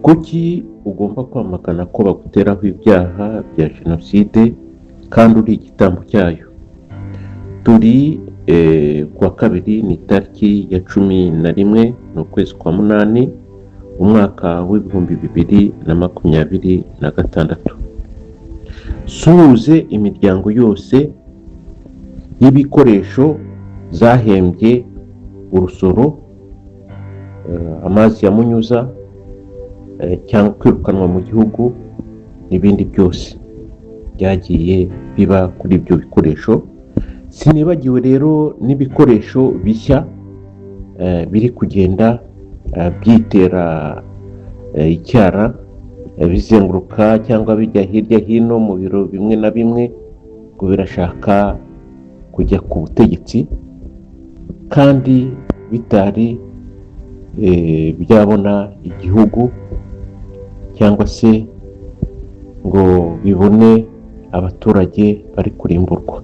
Kuki ugomba kwamagana ko baguteraho ibyaha bya jenoside kandi uri igitambo cyayo? Turi kuwa kabiri, ni tariki ya 11, ni ukwezi kwa munani, umwaka w'2026. Suhuze imiryango yose y'ibikoresho zahembye urusoro, amazi ya munyuza, cyangwa kwirukanwa mu gihugu n'ibindi byose byagiye biba kuri ibyo bikoresho. Sinibagiwe rero n'ibikoresho bishya biri kugenda byitera icyara, bizenguruka cyangwa bijya hirya hino mu biro bimwe na bimwe ngo birashaka kujya ku butegetsi, kandi bitari byabona igihugu cyangwa se ngo bibone abaturage bari kurimburwa.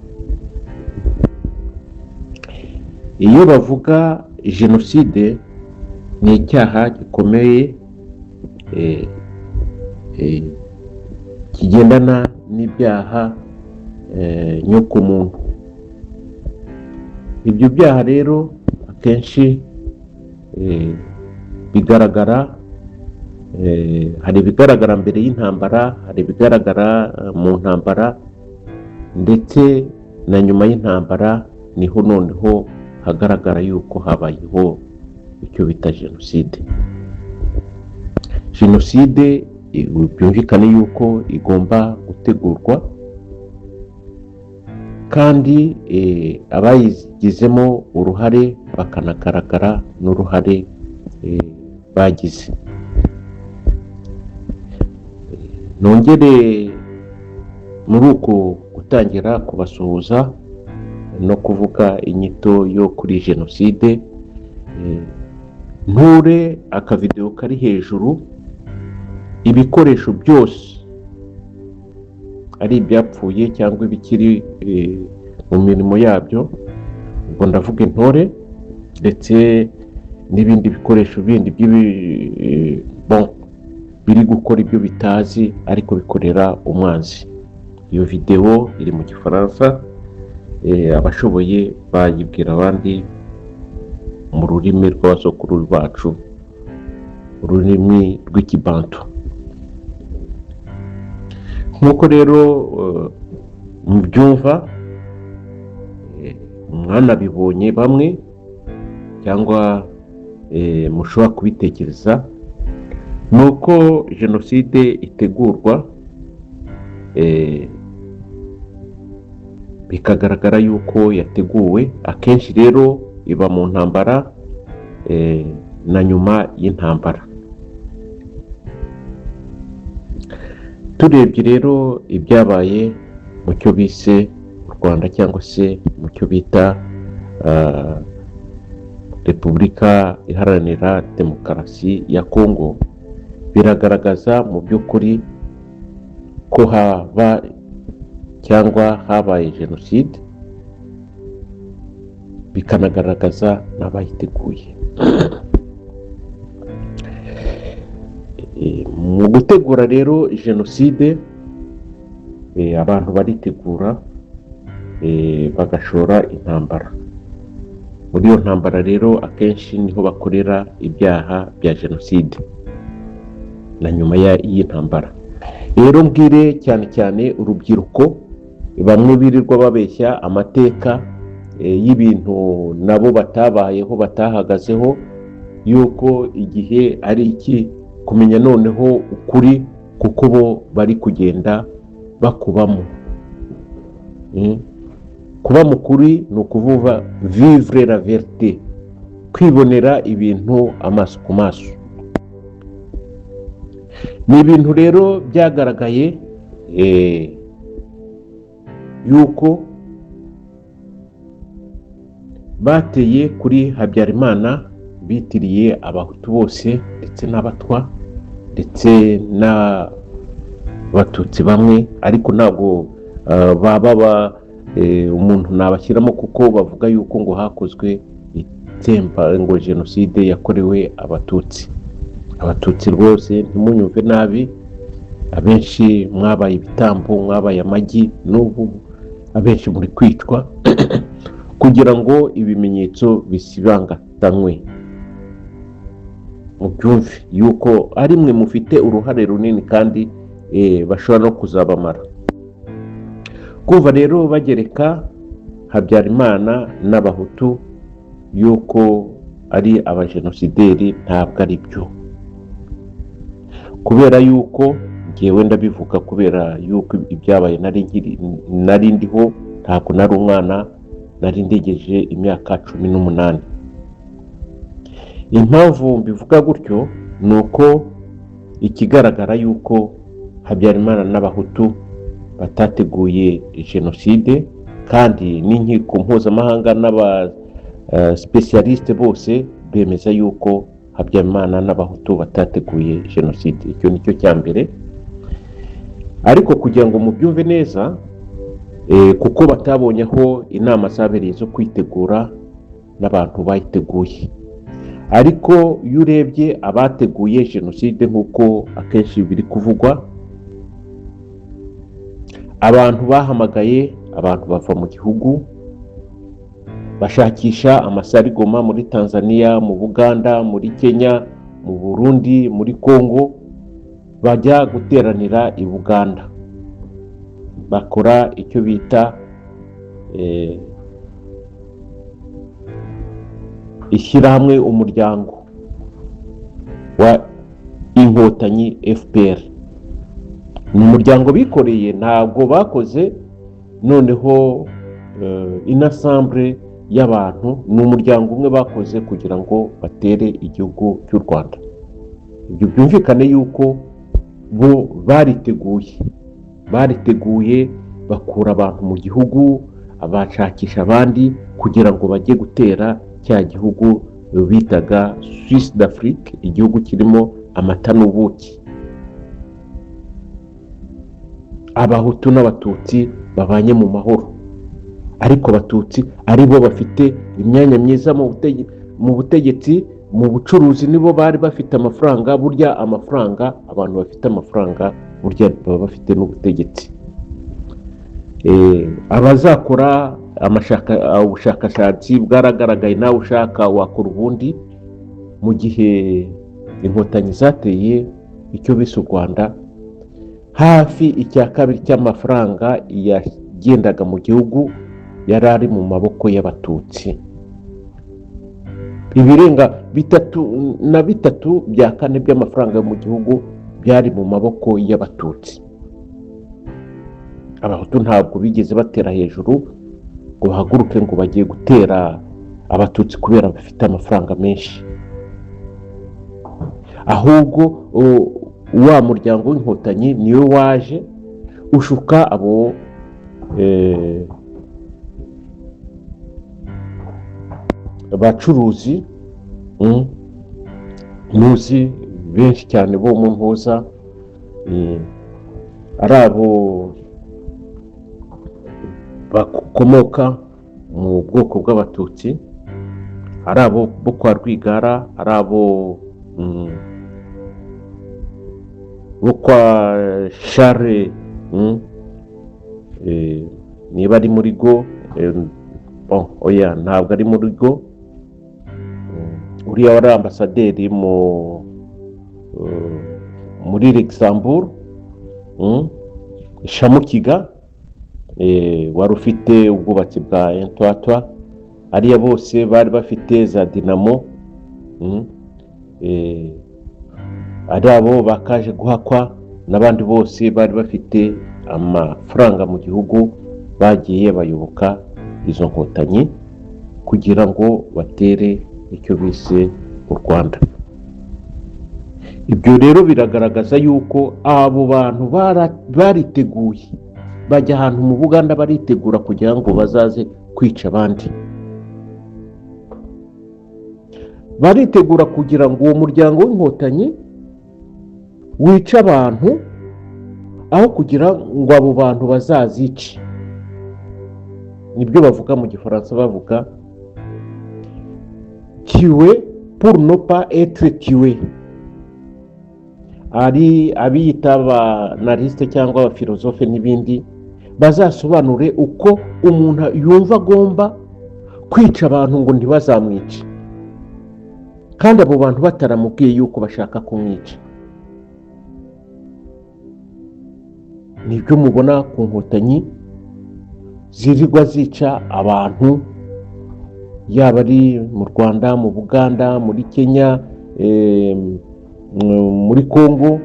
Iyo bavuga jenoside, ni icyaha gikomeye kigendana n'ibyaha nyokomuntu. Ibyo byaha rero akenshi bigaragara, hari ibigaragara mbere y'intambara, hari ibigaragara mu ntambara, ndetse na nyuma y'intambara niho noneho hagaragara yuko habayeho icyo bita jenoside. Jenoside byumvikane yuko igomba gutegurwa, kandi abayigizemo uruhare bakanagaragara n'uruhare bagize. Nongere muri uku gutangira kubasuhuza no kuvuga inyito yo kuri jenoside, nture akavidewo kari hejuru. Ibikoresho byose, ari ibyapfuye cyangwa ibikiri mu mirimo yabyo, ubwo ndavuga intore ndetse n'ibindi bikoresho bindi bon, biri gukora ibyo bitazi ariko bikorera umwanzi. Iyo videwo iri mu Gifaransa, abashoboye bayibwira abandi mu rurimi rw'abasokuru bacu, ururimi rw'Ikibantu. Nk'uko rero mubyumva, mwanabibonye bamwe cyangwa mushobora kubitekereza, ni uko jenoside itegurwa, bikagaragara yuko yateguwe. Akenshi rero iba mu ntambara na nyuma y'intambara. Turebye rero ibyabaye mu cyo bise u Rwanda cyangwa se mu cyo bita Repubulika Iharanira Demokarasi ya Kongo, biragaragaza mu by'ukuri ko haba cyangwa habaye jenoside, bikanagaragaza n'abayiteguye. Mu gutegura rero jenoside, abantu baritegura, bagashora intambara. Muri iyo ntambara rero akenshi niho bakorera ibyaha bya jenoside na nyuma y'intambara. Rero mbwire cyane cyane urubyiruko, bamwe birirwa babeshya amateka y'ibintu nabo batabayeho, batahagazeho, yuko igihe ari iki kumenya noneho ukuri, kuko bo bari kugenda bakubamo. Kuba mukuri ni ukuvuga vivre la vérité, kwibonera ibintu amaso ku maso. Ni ibintu rero byagaragaye yuko bateye kuri Habyarimana bitiriye Abahutu bose ndetse n'Abatwa ndetse n'Abatutsi bamwe, ariko ntabwo baba umuntu nabashyiramo, kuko bavuga yuko ngo hakozwe itsemba, ngo jenoside yakorewe Abatutsi. Abatutsi rwose, ntimunyumve nabi, abenshi mwabaye ibitambo, mwabaye amagi, n'ubu abenshi muri kwicwa kugira ngo ibimenyetso bisibangatanywe. Mubyumve yuko ari mwe mufite uruhare runini kandi bashobora no kuzabamara. Kumva rero bagereka Habyarimana n'Abahutu yuko ari abajenosideri, ntabwo ari byo, kubera yuko ngewe ndabivuga kubera yuko ibyabaye nari nkiri, nari ndiho, ntabwo nari umwana, nari ndegeje imyaka 18. Impamvu mbivuga gutyo ni uko ikigaragara yuko Habyarimana n'Abahutu batateguye jenoside, kandi n'inkiko mpuzamahanga n'aba spécialistes bose bemeza yuko Habyarimana n'Abahutu batateguye jenoside. Icyo ni cyo cya mbere. Ariko kugira ngo mubyumve neza, kuko batabonye aho inama zabereye zo kwitegura n'abantu bayiteguye, ariko iyo urebye abateguye jenoside, nk'uko akenshi biri kuvugwa, abantu bahamagaye abantu bava mu gihugu, bashakisha amasarigoma muri Tanzania, mu Buganda, muri Kenya, mu Burundi, muri Congo, bajya guteranira i Buganda, bakora icyo bita ishyirahamwe, umuryango wa Inkotanyi FPR. Ni umuryango bikoreye, ntabwo bakoze noneho ensemble y'abantu, ni umuryango umwe bakoze kugira ngo batere igihugu cy'u Rwanda. Ibyo byumvikane yuko bo bariteguye, bariteguye, bakura abantu mu gihugu, abashakisha abandi kugira ngo bajye gutera cya gihugu bitaga Suisse d'Afrique, igihugu kirimo amata n'ubuki, Abahutu n'Abatutsi babanye mu mahoro, ariko Abatutsi ari bo bafite imyanya myiza mu butegetsi, mu bucuruzi, nibo bari bafite amafaranga. Burya amafaranga, abantu bafite amafaranga burya baba bafite n'ubutegetsi. Abazakora ubushakashatsi bwaragaragaye, nawe ushaka wakora ubundi. Mu gihe Inkotanyi zateye icyo bise u Rwanda, hafi icya kabiri cy'amafaranga yagendaga mu gihugu yari ari mu maboko y'Abatutsi. Ibirenga bitatu na bitatu bya kane by'amafaranga yo mu gihugu byari mu maboko y'Abatutsi. Abahutu ntabwo bigeze batera hejuru ngo bahaguruke ngo bagiye gutera Abatutsi kubera bafite amafaranga menshi. Ahubwo wa muryango w'Inkotanyi niwe waje ushuka abo bacuruzi, muzi benshi cyane bo mu mpuza, ari abo bakomoka mu bwoko bw'Abatutsi, ari abo bo kwa Rwigara, ari abo bo kwa Charles, niba ari muri go, bon, oya, ntabwo ari muri go. Uriya wari ambasaderi muri Luxembourg, Shamukiga, wari ufite ubwubatsi bwa Entwatwa, ariya bose bari bafite za Dinamo, ari abo bakaje guhakwa n'abandi bose bari bafite amafaranga mu gihugu, bagiye bayoboka izo Nkotanyi kugira ngo batere icyo bise u Rwanda. Ibyo rero biragaragaza yuko abo bantu bariteguye, bajya ahantu mu Buganda baritegura kugira ngo bazaze kwica abandi, baritegura kugira ngo uwo muryango w'Inkotanyi wice abantu aho kugira ngo abo bantu bazazice. Nibyo bavuga mu Gifaransa, bavuga "tuer pour ne pas être tué". Ari abiyita abanaliste cyangwa abafilozofe n'ibindi, bazasobanure uko umuntu yumva agomba kwica abantu ngo ntibazamwice, kandi abo bantu bataramubwiye yuko bashaka kumwica. Nibyo mubona ku nkotanyi zirirwa zica abantu, yaba ari mu Rwanda, mu Buganda, muri Kenya, muri Congo,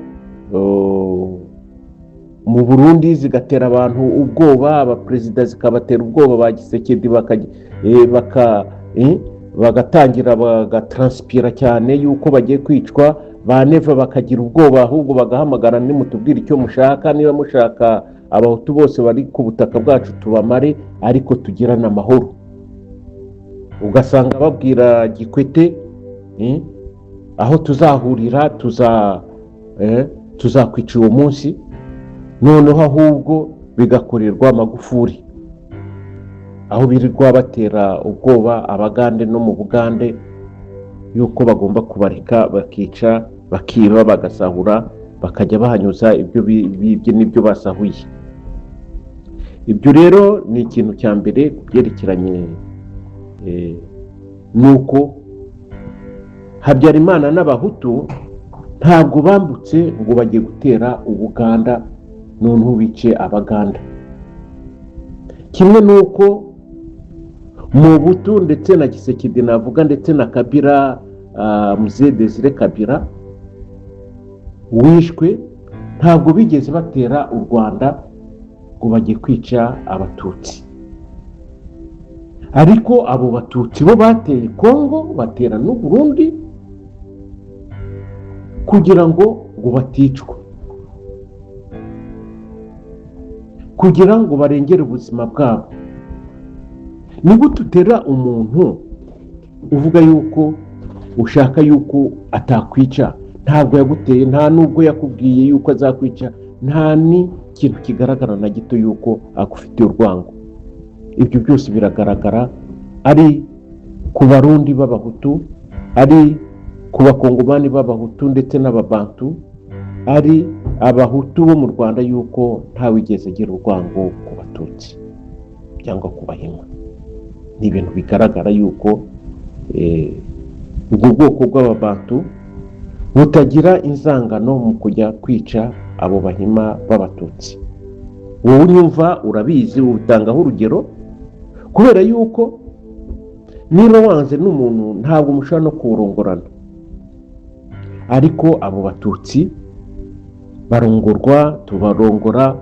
mu Burundi, zigatera abantu ubwoba, abaperezida zikabatera ubwoba, ba Gisekedi bagatangira bagatranspira cyane yuko bagiye kwicwa, ba Neva bakagira ubwoba, ahubwo bagahamagara nimutubwire icyo mushaka, niba mushaka abahutu bose bari ku butaka bwacu tubamare, ariko tugirane amahoro. Ugasanga babwira Gikwete, aho tuzahurira tuzakwica uwo munsi. Noneho ahubwo bigakorerwa Magufuri, aho birirwa batera ubwoba abagande no mu Bugande yuko bagomba kubareka bakica, bakiba, bagasahura, bakajya bahanyuza ibyo bibye n'ibyo basahuye. Ibyo rero ni ikintu cya mbere ku byerekeranye nuko Habyarimana n'abahutu ntabwo bambutse ngo bagiye gutera Ubuganda noneho bice abaganda. Kimwe nuko Mobutu ndetse na Gisekedi navuga ndetse na Kabila, Mzee Desire Kabila wishwe, ntabwo bigeze batera u Rwanda ngo bagiye kwica abatutsi. Ariko abo batutsi bo bateye Kongo, batera n'u Burundi kugira ngo baticwa, kugira ngo barengere ubuzima bwabo. Ni gute utera umuntu uvuga yuko ushaka yuko atakwica? Ntabwo yaguteye, nta nubwo yakubwiye yuko azakwica, nta n'ikintu kigaragara na gito yuko agufitiye urwango. Ibyo byose biragaragara ari ku barundi b'abahutu, ari ku bakongomani b'abahutu ndetse n'ababantu, ari abahutu bo mu Rwanda, yuko ntawigeze agira urwango ku batutsi cyangwa ku bahima. Ni ibintu bigaragara yuko ubwo bwoko bw'ababantu butagira inzangano mu kujya kwica abo bahima b'abatutsi. Wowe unyumva urabizi, utangaho urugero, kubera yuko niba wanze n'umuntu ntabwo mushobora no kuwurongorana. Ariko abo batutsi barongorwa, tubarongora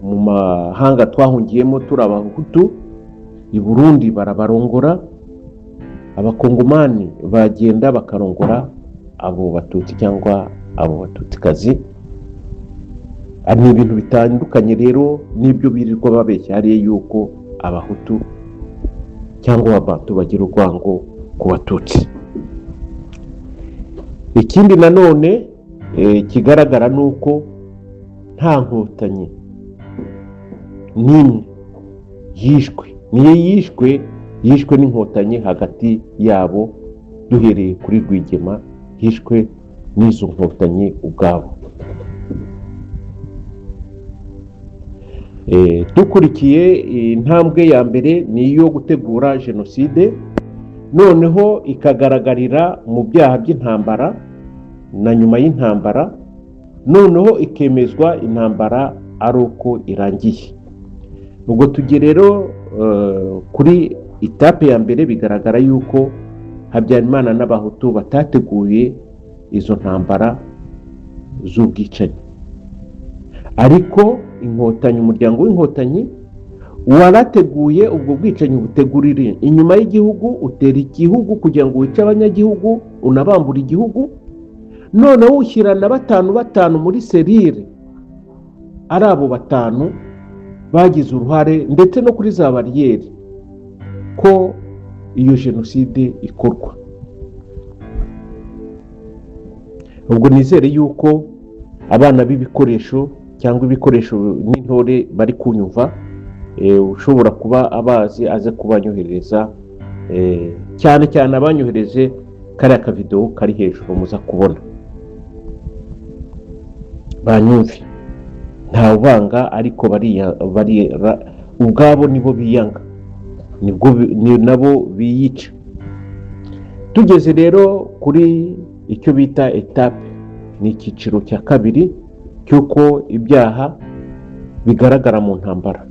mu mahanga twahungiyemo turi abahutu, i Burundi barabarongora, abakongomani bagenda bakarongora abo batutsi cyangwa abo batutsikazi. Ni ibintu bitandukanye rero n'ibyo birirwa babeshya hariya yuko abahutu cyangwa ababantu bagira urwango ku batutsi. Ikindi nanone kigaragara ni uko nta nkotanyi n'imwe yishwe, niyo yishwe n'inkotanyi hagati yabo, duhereye kuri Rwigema yishwe n'izo nkotanyi ubwabo. Dukurikiye intambwe ya mbere ni iyo gutegura jenoside, noneho ikagaragarira mu byaha by'intambara na nyuma y'intambara, noneho ikemezwa intambara ari uko irangiye. Ubwo tugiye rero kuri etape ya mbere, bigaragara yuko Habyarimana n'abahutu batateguye izo ntambara z'ubwicanyi, ariko inkotanyi, umuryango w'inkotanyi warateguye ubwo bwicanyi, butegurira inyuma y'igihugu, utera igihugu kugira ngo wice abanyagihugu, unabambura igihugu, noneho ushyira na batanu batanu muri serire, ari abo batanu bagize uruhare ndetse no kuri za bariyeri ko iyo jenoside ikorwa. Ubwo nizere yuko abana b'ibikoresho cyangwa ibikoresho n'intore bari kunyumva, ushobora kuba abazi aze kubanyohereza, cyane cyane abanyohereje kariya kavidewo kari hejuru muza kubona. Banyumve, ntawubanga, ariko ubwabo nibo biyanga, nibwo ni nabo biyica. Tugeze rero kuri icyo bita étape, ni icyiciro cya kabiri cy'uko ibyaha bigaragara mu ntambara.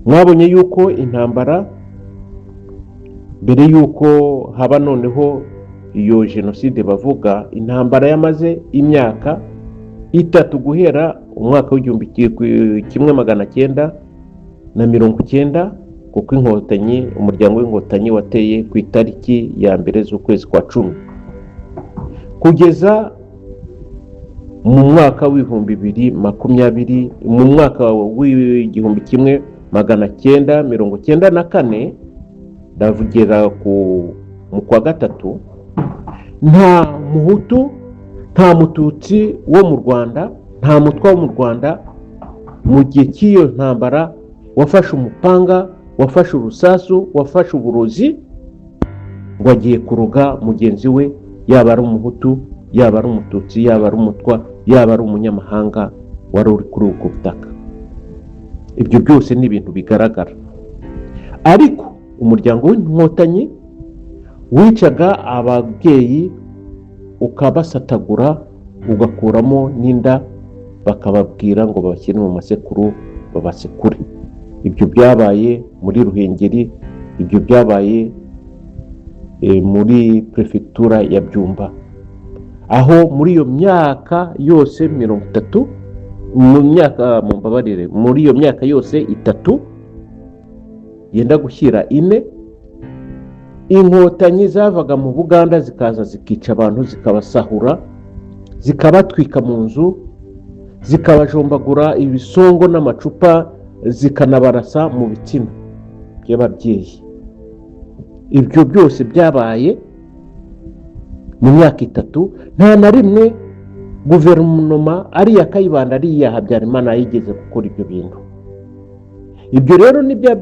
Mwabonye yuko intambara, mbere y'uko haba noneho iyo jenoside bavuga, intambara yamaze imyaka 3, guhera umwaka w'1990, kuko Inkotanyi, umuryango w'Inkotanyi wateye ku itariki ya 1 z'ukwezi kwa 10, kugeza mu mwaka w'2020, mu mwaka w'1994, ndavugera ku mu kwa gatatu, nta Muhutu, nta Mututsi wo mu Rwanda, nta Mutwa wo mu Rwanda mu gihe cy'iyo ntambara wafashe umupanga, wafashe urusasu, wafashe uburozi ngo agiye kuroga mugenzi we, yaba ari Umuhutu, yaba ari Umututsi, yaba ari Umutwa, yaba ari umunyamahanga wari uri kuri ubwo butaka. Ibyo byose ni ibintu bigaragara. Ariko umuryango w'Inkotanyi wicaga ababyeyi, ukabasatagura, ugakuramo n'inda, bakababwira ngo babashyire mu masekuru babasekure. Ibyo byabaye muri Ruhengeri, ibyo byabaye muri perefegitura ya Byumba, aho muri iyo myaka yose 30, mu myaka, mumbabarire, muri iyo myaka yose 3 yenda gushyira 4, Inkotanyi zavaga mu Buganda zikaza zikica abantu, zikabasahura, zikabatwika mu nzu, zikabajombagura ibisongo n'amacupa, zikanabarasa mu bitsina by'ababyeyi. Ibyo byose byabaye mu myaka 3. Nta na rimwe guverinoma, ari iya Kayibanda, ari iya Habyarimana, yigeze gukora ibyo bintu. Ibyo rero ni bya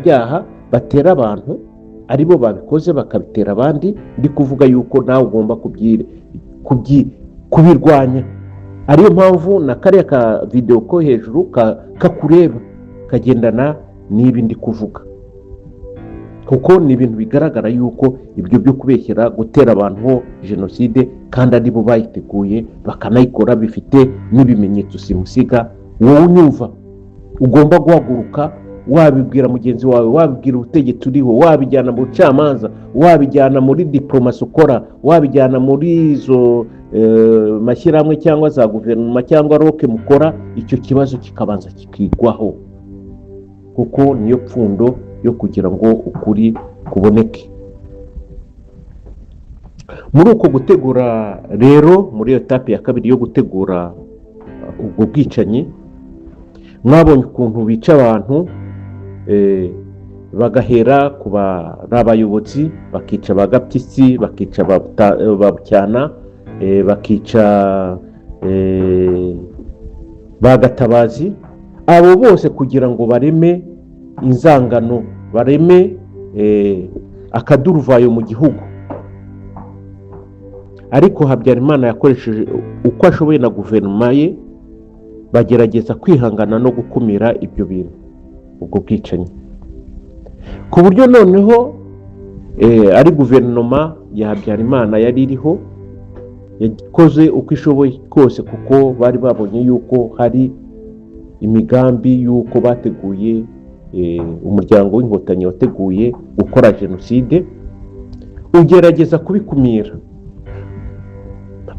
byaha batera abantu, aribo babikoze bakabitera abandi. Ndi kuvuga yuko nawe ugomba kubirwanya, ariyo mpamvu na kariya ka videwo ko hejuru kakureba, kagendana n'ibi ndi kuvuga, kuko ni ibintu bigaragara yuko ibyo byo kubeshyera, gutera abantu ho jenoside kandi aribo bayiteguye bakanayikora, bifite n'ibimenyetso simusiga. Wowe unyumva, ugomba guhaguruka, wabibwira mugenzi wawe, wabibwira ubutegetsi uriho, wabijyana mu bucamanza, wabijyana muri diporomasi ukora, wabijyana muri izo mashyirahamwe cyangwa za guverinoma cyangwa roke mukora, icyo kibazo kikabanza kikigwaho, kuko niyo pfundo yo kugira ngo ukuri kuboneke. Muri uko gutegura rero, muri iyo étape ya kabiri yo gutegura ubwo bwicanyi, mwabonye ukuntu bica abantu, bagahera ku bari abayobozi, bakica ba Gapyisi, bakica ba Bucyana, bakica ba Gatabazi, abo bose kugira ngo bareme inzangano, bareme akaduruvayo mu gihugu. Ariko Habyarimana yakoresheje uko ashoboye na guverinoma ye, bagerageza kwihangana no gukumira ibyo bintu, ubwo bwicanyi, ku buryo noneho ari guverinoma ya Habyarimana yari iriho yakoze uko ishoboye kose, kuko bari babonye yuko hari imigambi y'uko bateguye, umuryango w'Inkotanyi wateguye gukora jenoside, ugerageza kubikumira.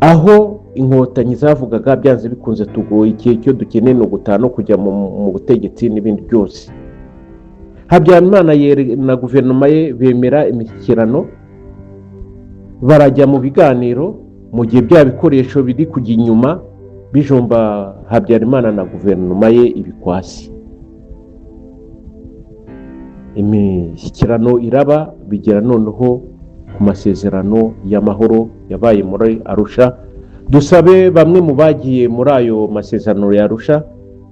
Aho Inkotanyi zavugaga byanze bikunze tugoye, igihe cyo dukeneye ni ugutaha no kujya mu butegetsi n'ibindi byose, Habyarimana na guverinoma ye bemera imishyikirano, barajya mu biganiro, mu gihe bya bikoresho biri kujya inyuma bijomba Habyarimana na guverinoma ye ibikwasi. Imishyikirano iraba, bigera noneho ku masezerano y'amahoro yabaye muri Arusha. Dusabe bamwe mu bagiye muri ayo masezerano ya Arusha,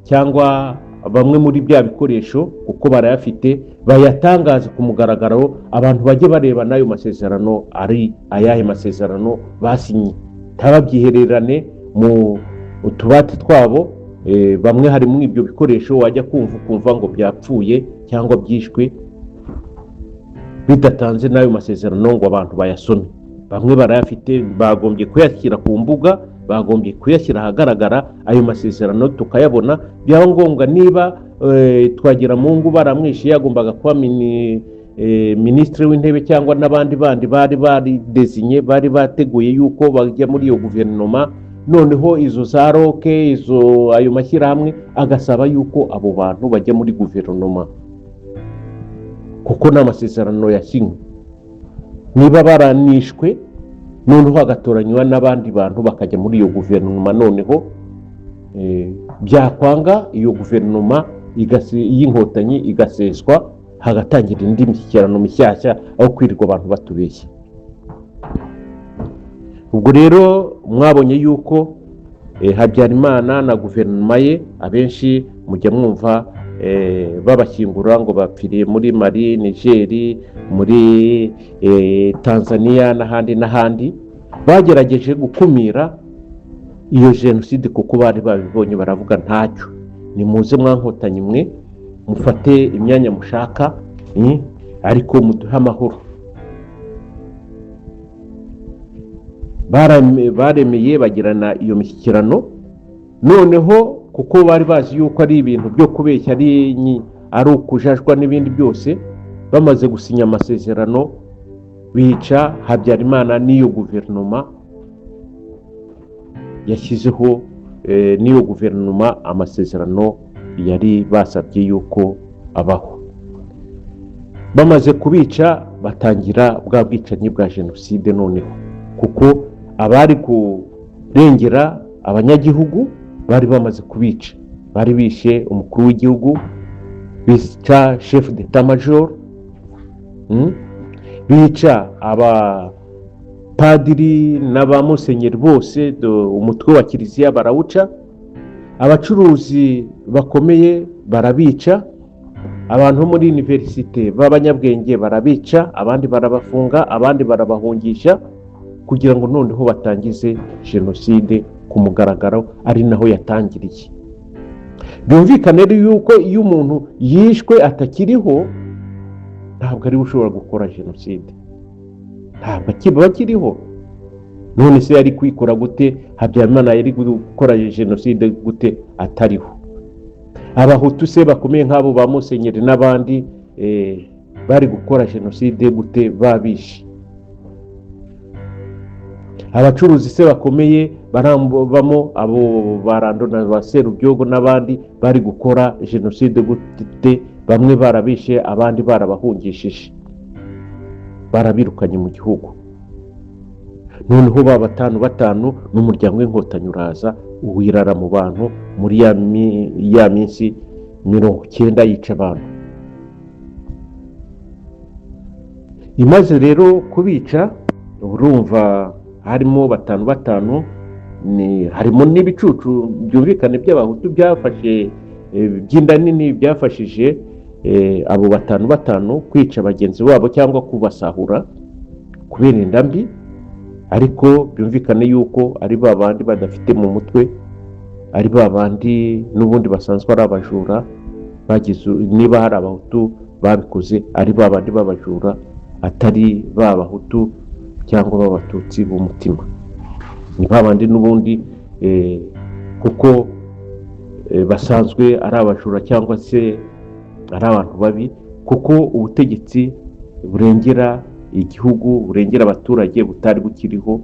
cyangwa bamwe muri bya bikoresho, kuko barayafite, bayatangaze ku mugaragaro, abantu bajye bareba n'ayo masezerano ari ayahe masezerano basinye, ntababyihererane mu Utubati twabo bamwe harimo ibyo bikoresho, wajya kumva ukumva ngo byapfuye cyangwa byishwe bidatanze n'ayo masezerano ngo abantu bayasome. Bamwe barayafite, bagombye kuyashyira ku mbuga, bagombye kuyashyira ahagaragara, ayo masezerano tukayabona. Byaba ngombwa niba Twagiramungu baramwishe, yagombaga kuba minisitiri w'intebe, cyangwa n'abandi bandi bari baridezinye, bari bateguye yuko bajya muri iyo guverinoma, noneho izo za roke, izo ayo mashyirahamwe agasaba yuko abo bantu bajya muri guverinoma, kuko ni amasezerano yasinywe. Niba baranishwe, noneho hagatoranywa n'abandi bantu bakajya muri iyo guverinoma, noneho byakwanga iyo guverinoma y'Inkotanyi igaseswa, hagatangira indi mishyikirano mishyashya, aho kwirirwa abantu batubeshya. Ubwo rero mwabonye yuko Habyarimana na guverinoma ye, abenshi mujya mwumva babashyingura ngo bapfiriye muri Mali, Nigeri, muri Tanzania n'ahandi n'ahandi. Bagerageje gukumira iyo jenoside kuko bari babibonye, baravuga: "Ntacyo, nimuze mwankotanyi mwe, mufate imyanya mushaka, ariko muduhe amahoro." Baremeye bagirana iyo mishyikirano. Noneho kuko bari bazi yuko ari ibintu byo kubeshya, ari ukujajwa n'ibindi byose, bamaze gusinya amasezerano bica Habyarimana n'iyo guverinoma yashyizeho, n'iyo guverinoma amasezerano yari basabye yuko abaho. Bamaze kubica, batangira bwa bwicanyi bwa jenoside noneho, kuko abari kurengera abanyagihugu bari bamaze kubica. Bari bishe umukuru w'igihugu, bica chef d'état major, bica abapadiri n'abamusenyeri bose, umutwe wa kiliziya barawuca, abacuruzi bakomeye barabica, abantu bo muri université b'abanyabwenge barabica, abandi barabafunga, abandi barabahungisha, kugira ngo noneho batangize jenoside ku mugaragaro, ari naho yatangiriye. Byumvikane rero yuko iyo umuntu yishwe atakiriho, ntabwo ariwe ushobora gukora jenoside, ntabwo akiba akiriho. None se yari kuyikora gute? Habyarimana yari gukora jenoside gute atariho? Abahutu se bakomeye nk'abo ba musenyeri n'abandi bari gukora jenoside gute babishe? Abacuruzi se bakomeye barambamo abo barando na ba Serubyogo n'abandi bari gukora jenoside gute, bamwe barabishe, abandi barabahungishije, barabirukanye mu gihugu? Noneho ba batanu batanu n'umuryango w'Inkotanyi uraza wirara mu bantu muri ya minsi 90 yica abantu. Imaze rero kubica, urumva harimo batanu batanu, ni harimo n'ibicucu byumvikane by'Abahutu byafashe, by'inda nini, byafashije abo batanu batanu kwica bagenzi babo cyangwa kubasahura kubera inda mbi. Ariko byumvikane yuko ari ba bandi badafite mu mutwe, ari ba bandi n'ubundi basanzwe ari abajura bagize. Niba hari Abahutu babikoze, ari ba bandi b'abajura, atari ba Bahutu cyangwa b'Abatutsi b'umutima. Ni ba bandi n'ubundi kuko basanzwe ari abajura cyangwa se ari abantu babi, kuko ubutegetsi burengera igihugu, burengera abaturage butari bukiriho,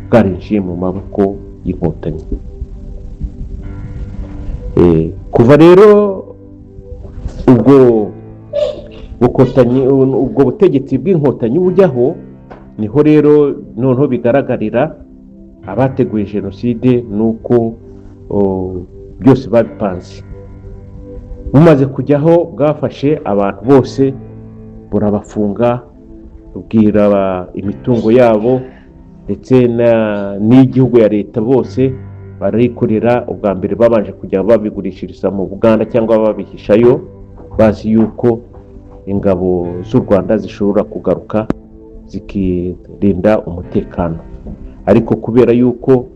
bwarinjiye mu maboko y'Inkotanyi. Kuva rero ubwo bukotanyi, ubwo butegetsi bw'Inkotanyi bujyaho, niho rero noneho bigaragarira abateguye jenoside nuko byose babipanze. Bumaze kujyaho, bwafashe abantu bose burabafunga, bwira imitungo yabo ndetse n'igihugu ya leta, bose barikorera. Ubwa mbere babanje kujya babigurishiriza mu Buganda cyangwa babihishayo, bazi yuko ingabo z'u Rwanda zishobora kugaruka zikirinda umutekano. Ariko kubera yuko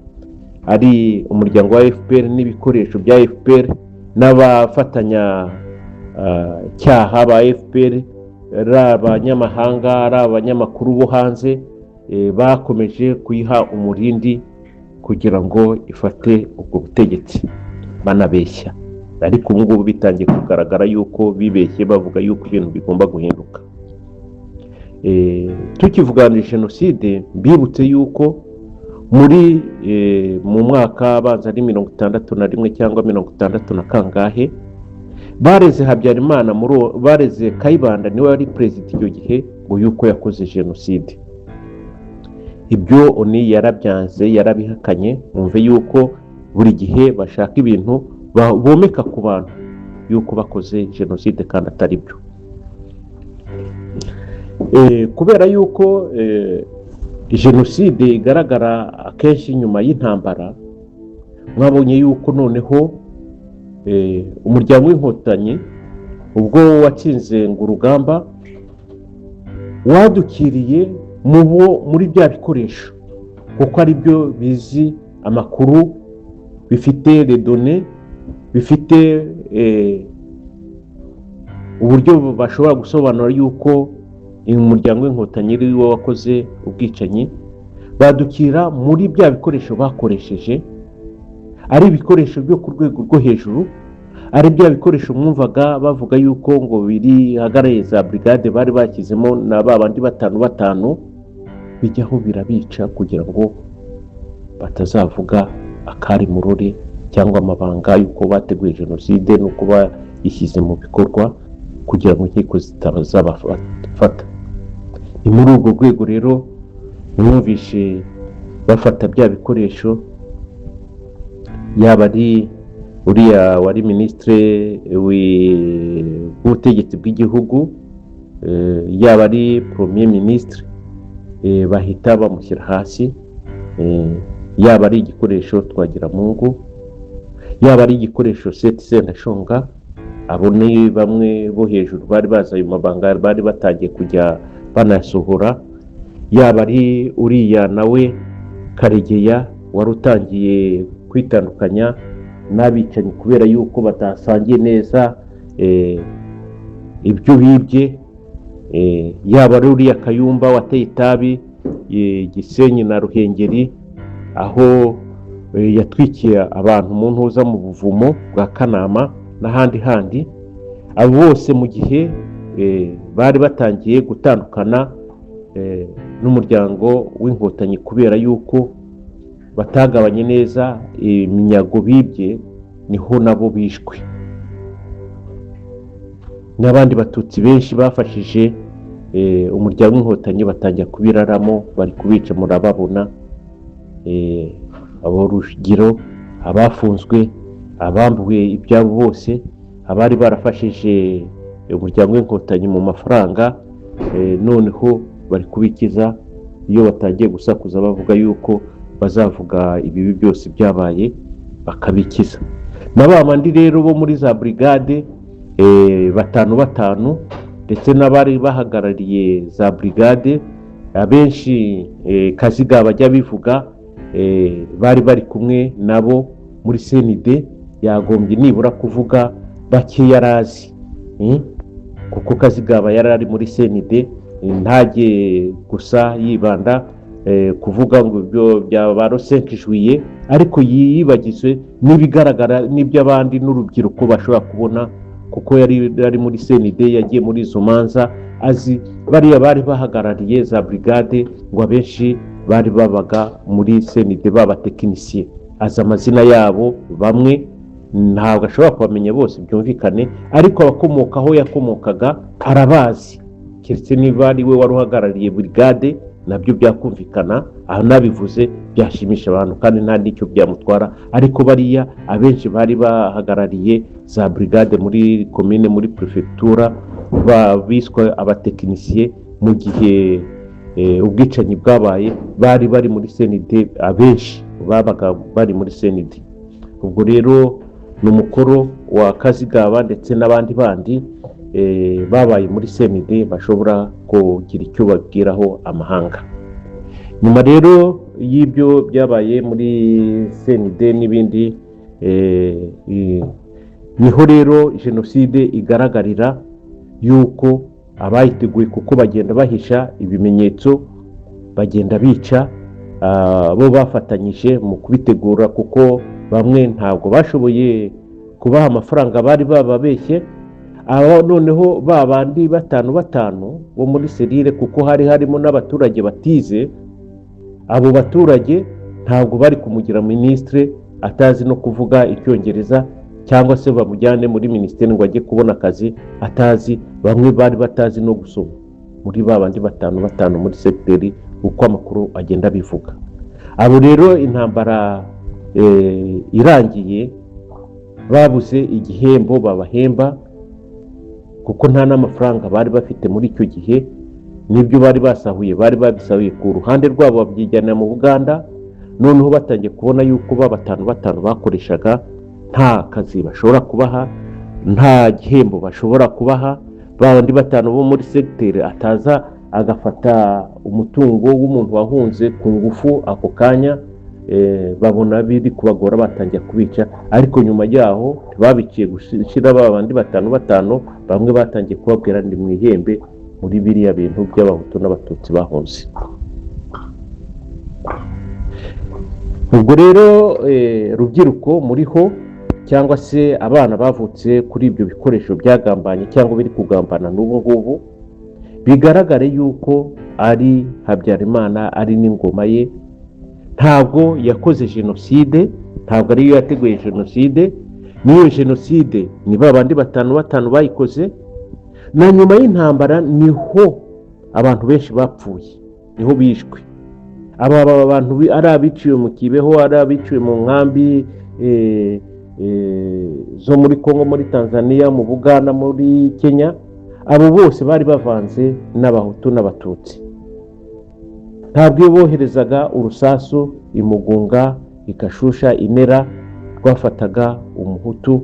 Ari umuryango wa FPR n'ibikoresho bya FPR n'abafatanya cyaha ba FPR, ari abanyamahanga, ari abanyamakuru bo hanze, bakomeje kuyiha umurindi kugira ngo ifate ubwo butegetsi, banabeshya. Ariko ubu ngubu bitangiye kugaragara yuko bibeshye bavuga yuko ibintu bigomba guhinduka. Tukivuganira jenoside, mbibutse yuko muri mu mwaka abanza ari 61 cyangwa mirongo itandatu na kangahe, bareze Habyarimana muri bareze Kayibanda, niwe wari perezida icyo gihe, ngo yuko yakoze jenoside. Ibyo ONU yarabyanze, yarabihakanye. Mwumve yuko buri gihe bashaka ibintu bomeka ku bantu yuko bakoze jenoside kandi atari byo. Kubera yuko jenoside igaragara akenshi nyuma y'intambara, mwabonye yuko noneho umuryango w'Inkotanyi, ubwo watsinze ngo urugamba, wadukiriye mu bo muri bya bikoresho, kuko ari byo bizi amakuru, bifite les données, bifite uburyo bashobora gusobanura yuko umuryango w'Inkotanyi ari wo wakoze ubwicanyi. Badukira muri bya bikoresho bakoresheje, ari ibikoresho byo ku rwego rwo hejuru, ari bya bikoresho mwumvaga bavuga yuko ngo biri hagarariye za brigade bari bashyizemo na ba bandi batanu batanu, bijyaho birabica kugira ngo batazavuga akari murore cyangwa amabanga y'uko bateguye jenoside n'uko bayishyize mu bikorwa, kugira ngo inkiko zitazabafata. Ni muri urwo rwego rero mwumvishe bafata bya bikoresho, yaba ari uriya wari minisitiri w'ubutegetsi bw'igihugu, yaba ari premier ministre, bahita bamushyira hasi, yaba ari igikoresho Twagiramungu, yaba ari igikoresho Seth Sendashonga. Abo ni bamwe bo hejuru bari bazi ayo mabanga, bari batangiye kujya banayasohora, yaba ari uriya nawe Karegeya wari utangiye kwitandukanya n'abicanyi kubera yuko batasangiye neza ibyo bibye, yaba ari uriya Kayumba wateye itabi Gisenyi na Ruhengeri, aho yatwikiye abantu mu ntuza mu buvumo bwa Kanama n'ahandi handi. Abo bose mu gihe bari batangiye gutandukana n'umuryango w'Inkotanyi kubera yuko batagabanye neza iminyago bibye, niho nabo bishwe n'abandi Batutsi benshi bafashije umuryango w'Inkotanyi, batangira kubiraramo, bari kubica, murababona, abo Rugiro, abafunzwe, abambuwe ibyabo bose, abari barafashije umuryango w'Inkotanyi mu mafaranga, noneho bari kubikiza. Iyo batangiye gusakuza bavuga yuko bazavuga ibibi byose byabaye, bakabikiza. Na ba bandi rero bo muri za brigade batanu batanu, ndetse n'abari bahagarariye za brigade abenshi, Kaziga bajya bivuga, bari bari kumwe nabo muri CND, yagombye nibura kuvuga bake yari azi, kuko Kazigaba yari ari muri CND, ntajye gusa yibanda kuvuga ngo ibyo byaba le 5 juillet, ariko yiyibagize n'ibigaragara n'iby'abandi n'urubyiruko bashobora kubona, kuko yari ari muri CND, yagiye muri izo manza, azi bariya bari bahagarariye za brigade, ngo abenshi bari babaga muri CND b'abatekinisiye, azi amazina yabo bamwe. Ntabwo ashobora kubamenya bose, byumvikane, ariko abakomoka aho yakomokaga arabazi, keretse niba ari we wari uhagarariye brigade, nabyo byakumvikana, aha nabivuze byashimisha abantu kandi nta n'icyo byamutwara. Ariko bariya abenshi bari bahagarariye za brigade muri komine, muri perefegitura, biswe abatekinisiye, mu gihe ubwicanyi bwabaye bari bari muri CND, abenshi babaga bari muri CND. Ubwo rero ni umukoro wa Kazigaba ndetse n'abandi bandi babaye muri CND bashobora kugira icyo babwiraho amahanga. Nyuma rero y'ibyo byabaye muri CND n'ibindi, niho rero jenoside igaragarira yuko abayiteguye, kuko bagenda bahisha ibimenyetso, bagenda bica bo bafatanyije mu kubitegura, kuko bamwe ntabwo bashoboye kubaha amafaranga bari bababeshye. Aba noneho ba bandi batanu batanu bo muri cellule, kuko hari harimo n'abaturage batize, abo baturage ntabwo bari kumugira minisitire atazi no kuvuga Icyongereza, cyangwa se bamujyane muri minisiteri ngo ajye kubona akazi atazi. Bamwe bari batazi no gusoma muri ba bandi batanu batanu muri segiteri, uko amakuru agenda abivuga. Abo rero intambara irangiye babuze igihembo babahemba, kuko nta n'amafaranga bari bafite muri icyo gihe. N'ibyo bari basahuye bari babisahuye ku ruhande rwabo, babyijyana mu Buganda. Noneho batangiye kubona yuko ba batanu batanu bakoreshaga nta kazi bashobora kubaha, nta gihembo bashobora kubaha. Ba bandi batanu bo muri segiteri ataza agafata umutungo w'umuntu wahunze ku ngufu ako kanya, babona biri kubagora, batangira kubica. Ariko nyuma yaho ntibabiciye gushyira ba bandi batanu batanu, bamwe batangiye kubabwira ndi mwihembe muri biriya bintu by'Abahutu n'Abatutsi bahunze. Ubwo rero rubyiruko muriho, cyangwa se abana bavutse kuri ibyo bikoresho byagambanye cyangwa biri kugambana n'ubu ngubu, bigaragare yuko ari Habyarimana ari n'ingoma ye, ntabwo yakoze jenoside, ntabwo ariyo yateguye jenoside. N'iyo jenoside ni ba bandi batanu batanu bayikoze. Na nyuma y'intambara niho abantu benshi bapfuye, niho bishwe. Aba bantu ari abiciwe mu Kibeho, ari abiciwe mu nkambi zo muri Kongo, muri Tanzania, mu Buganda, muri Kenya, abo bose bari bavanze n'Abahutu n'Abatutsi. Ntabwo iyo boherezaga urusasu imugunga, igashusha, inera, rwafataga Umuhutu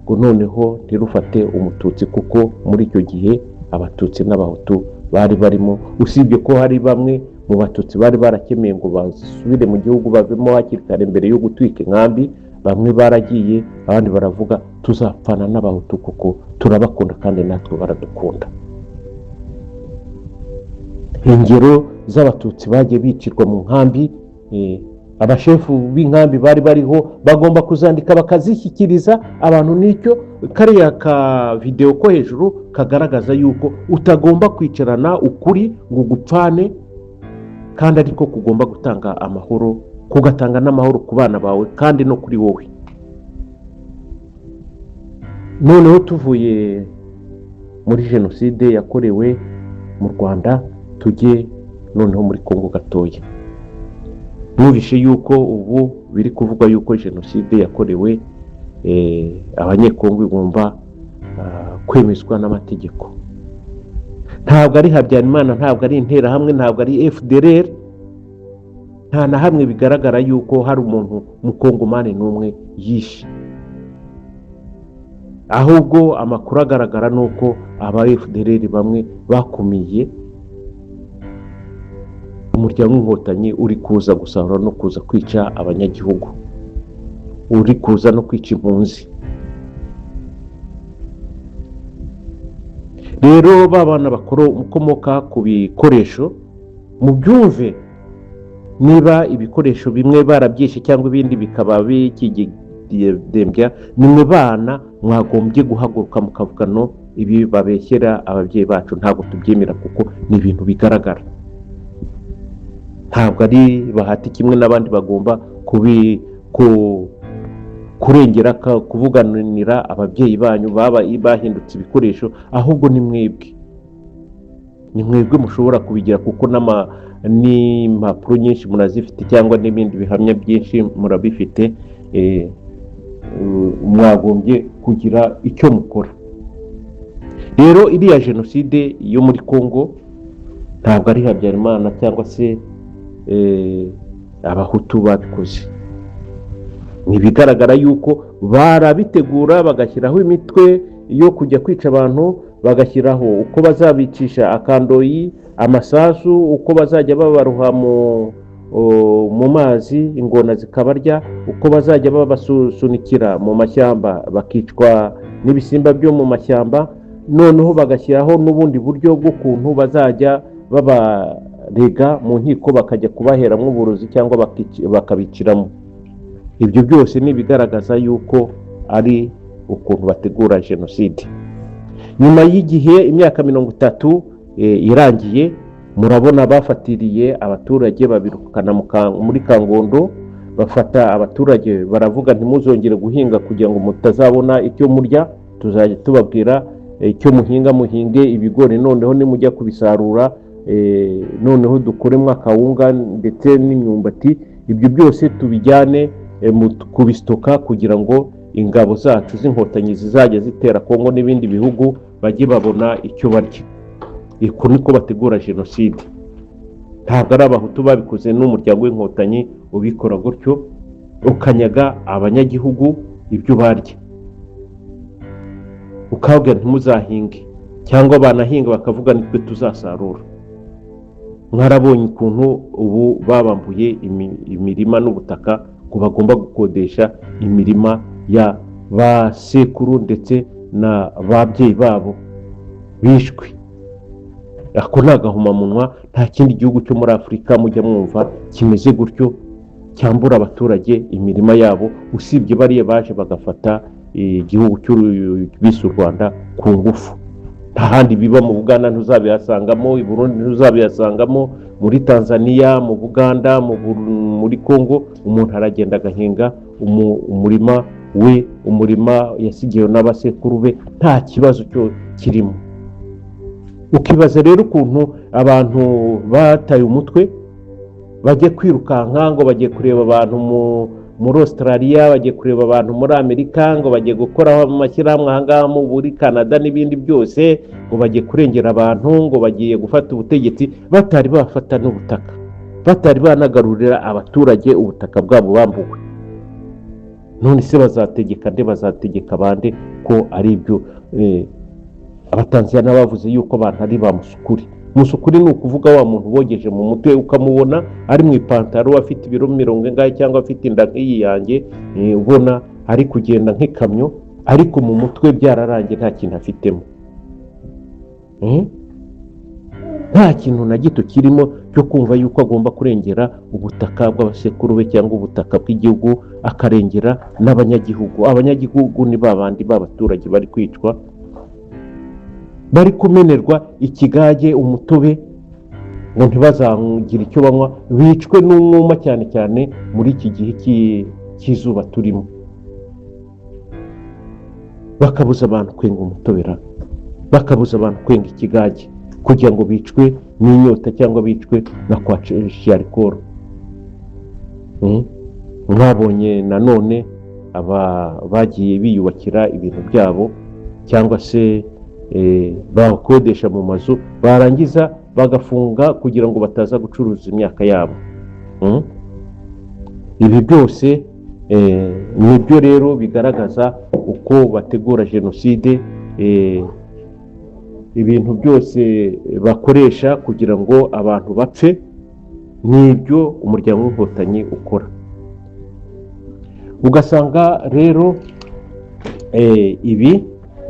ngo noneho ntirufate Umututsi, kuko muri icyo gihe Abatutsi n'Abahutu bari barimo, usibye ko hari bamwe mu Batutsi bari barakemeye ngo basubire mu gihugu bavemo hakiri kare mbere yo gutwika inkambi. Bamwe baragiye, abandi baravuga tuzapfana n'Abahutu kuko turabakunda kandi natwe baradukunda. Ingero z'Abatutsi bagiye bicirwa mu nkambi, abashefu b'inkambi bari bariho bagomba kuzandika bakazishyikiriza abantu. N'icyo kariya ka videwo ko hejuru kagaragaza yuko utagomba kwicarana ukuri ngo gupfane, kandi ariko kugomba gutanga amahoro, kugatanga n'amahoro ku bana bawe kandi no kuri wowe. Noneho tuvuye muri jenoside yakorewe mu Rwanda, tujye noneho muri Kongo gatoya. Numvise yuko ubu biri kuvugwa yuko jenoside yakorewe Abanyekongo igomba kwemezwa n'amategeko. Ntabwo ari Habyarimana, ntabwo ari Interahamwe, ntabwo ari FDLR. Nta na hamwe bigaragara yuko hari umuntu mukongomani n'umwe yishe. Ahubwo amakuru agaragara ni uko aba FDLR bamwe bakumiye umuryango w'Inkotanyi uri kuza gusahura no kuza kwica abanyagihugu, uri kuza no kwica impunzi. Rero ba bana bakomoka ku bikoresho, mubyumve, niba ibikoresho bimwe barabyishe cyangwa ibindi bikaba bikidembya, nimwe bana mwagombye guhaguruka mukavuga no ibi babeshyera ababyeyi bacu ntabwo tubyemera, kuko ni ibintu bigaragara. Ntabwo ari Bahati kimwe n'abandi bagomba kurengera, kuvuganira ababyeyi banyu baba bahindutse ibikoresho, ahubwo ni mwebwe, ni mwebwe mushobora kubigira, kuko n'impapuro nyinshi murazifite cyangwa n'ibindi bihamya byinshi murabifite. Mwagombye kugira icyo mukora. Rero iriya jenoside yo muri Kongo ntabwo ari Habyarimana cyangwa se Abahutu babikoze. Ni ibigaragara yuko barabitegura, bagashyiraho imitwe yo kujya kwica abantu, bagashyiraho uko bazabicisha akandoyi, amasasu, uko bazajya babaruha mu mazi ingona zikabarya, uko bazajya babasunikira mu mashyamba bakicwa n'ibisimba byo mu mashyamba, noneho bagashyiraho n'ubundi buryo bw'ukuntu bazajya babarega mu nkiko bakajya kubaheramo uburozi cyangwa bakabiciramo. Ibyo byose ni ibigaragaza yuko ari ukuntu bategura jenoside. Nyuma y'igihe imyaka 30 irangiye, murabona bafatiriye abaturage babirukana muri Kangondo, bafata abaturage baravuga ntimuzongere guhinga kugira ngo mutazabona icyo murya, tuzajya tubabwira icyo muhinga, muhinge ibigori, noneho nimujya kubisarura noneho dukoremo akawunga ndetse n'imyumbati, ibyo byose tubijyane kubisitoka kugira ngo ingabo zacu z'inkotanyi zizajya zitera Kongo n'ibindi bihugu bajye babona icyo barya. Uku niko bategura jenoside. Ntabwo ari abahutu babikoze, n'umuryango w'inkotanyi ubikora gutyo, ukanyaga abanyagihugu ibyo barya, ukabwira ntimuzahinge, cyangwa banahinga bakavuga nitwe tuzasarura. Mwarabonye ukuntu ubu babambuye imirima n'ubutaka, ngo bagomba gukodesha imirima ya ba sekuru ndetse na babyeyi babo bishwe. Ako ni agahomamunwa. Nta kindi gihugu cyo muri Afurika mujya mwumva kimeze gutyo, cyambura abaturage imirima yabo, usibye bariya baje bagafata igihugu bise u Rwanda ku ngufu. Nta handi biba. Mu Buganda ntuzabihasangamo, i Burundi ntuzabihasangamo, muri Tanzania, mu Buganda, muri Kongo, umuntu aragenda agahinga umurima we, umurima yasigiwe n'abasekuru be, nta kibazo cyo kirimo. Ukibaza rero ukuntu abantu bataye umutwe bajye kwirukanka ngo bagiye kureba abantu muri Australia, bagiye kureba abantu muri Amerika, ngo bagiye gukora amashyirahamwe aha ngaha muri Canada n'ibindi byose, ngo bagiye kurengera abantu, ngo bagiye gufata ubutegetsi, batari bafata n'ubutaka, batari banagarurira abaturage ubutaka bwabo bambuwe. None se bazategeka nde? Bazategeka bande ko ari ibyo? Abatanzaniya bavuze yuko abantu ari ba musukuri. Musukuri ni ukuvuga wa muntu wogeje mu mutwe, ukamubona ari mu ipantaro, afite ibiro 40 cyangwa afite inda nk'iyi yanjye, ubona ari kugenda nk'ikamyo, ariko mu mutwe byararangiye, nta kintu afitemo, nta kintu na gito kirimo cyo kumva yuko agomba kurengera ubutaka bw'abasekuru be cyangwa ubutaka bw'igihugu, akarengera n'abanyagihugu. Abanyagihugu ni ba bandi b'abaturage bari kwicwa, bari kumenerwa ikigage, umutobe, ngo ntibazagire icyo banywa, bicwe n'umwuma, cyane cyane muri iki gihe cy'izuba turimo, bakabuza abantu kwenga umutobera, bakabuza abantu kwenga ikigage kugira ngo bicwe n'inyota cyangwa bicwe na kwashiorkor. Mwabonye nanone aba bagiye biyubakira ibintu byabo cyangwa se bakodesha mu mazu, barangiza bagafunga kugira ngo bataza gucuruza imyaka yabo. Ibi byose nibyo rero bigaragaza uko bategura jenoside, ibintu byose bakoresha kugira ngo abantu bapfe, nibyo umuryango w'inkotanyi ukora. Ugasanga rero ibi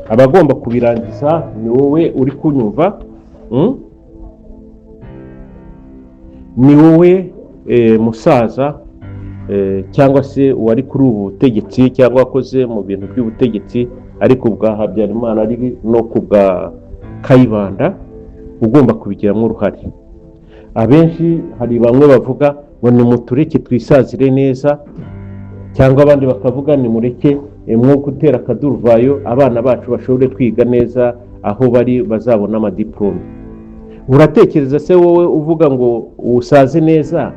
abagomba kubirangiza ni wowe uri kunyumva, Ni wowe musaza, cyangwa se uwari kuri ubu butegetsi cyangwa wakoze mu bintu by'ubutegetsi, ariko bwa Habyarimana, ari no ku bwa Kayibanda, ugomba kubigiramo uruhare. Abenshi, hari bamwe bavuga ngo nimutureke twisazire neza, cyangwa abandi bakavuga nimureke mwo gutera akaduruvayo, abana bacu bashobore kwiga neza, aho bari bazabona amadiporome. Uratekereza se wowe uvuga ngo usaze neza,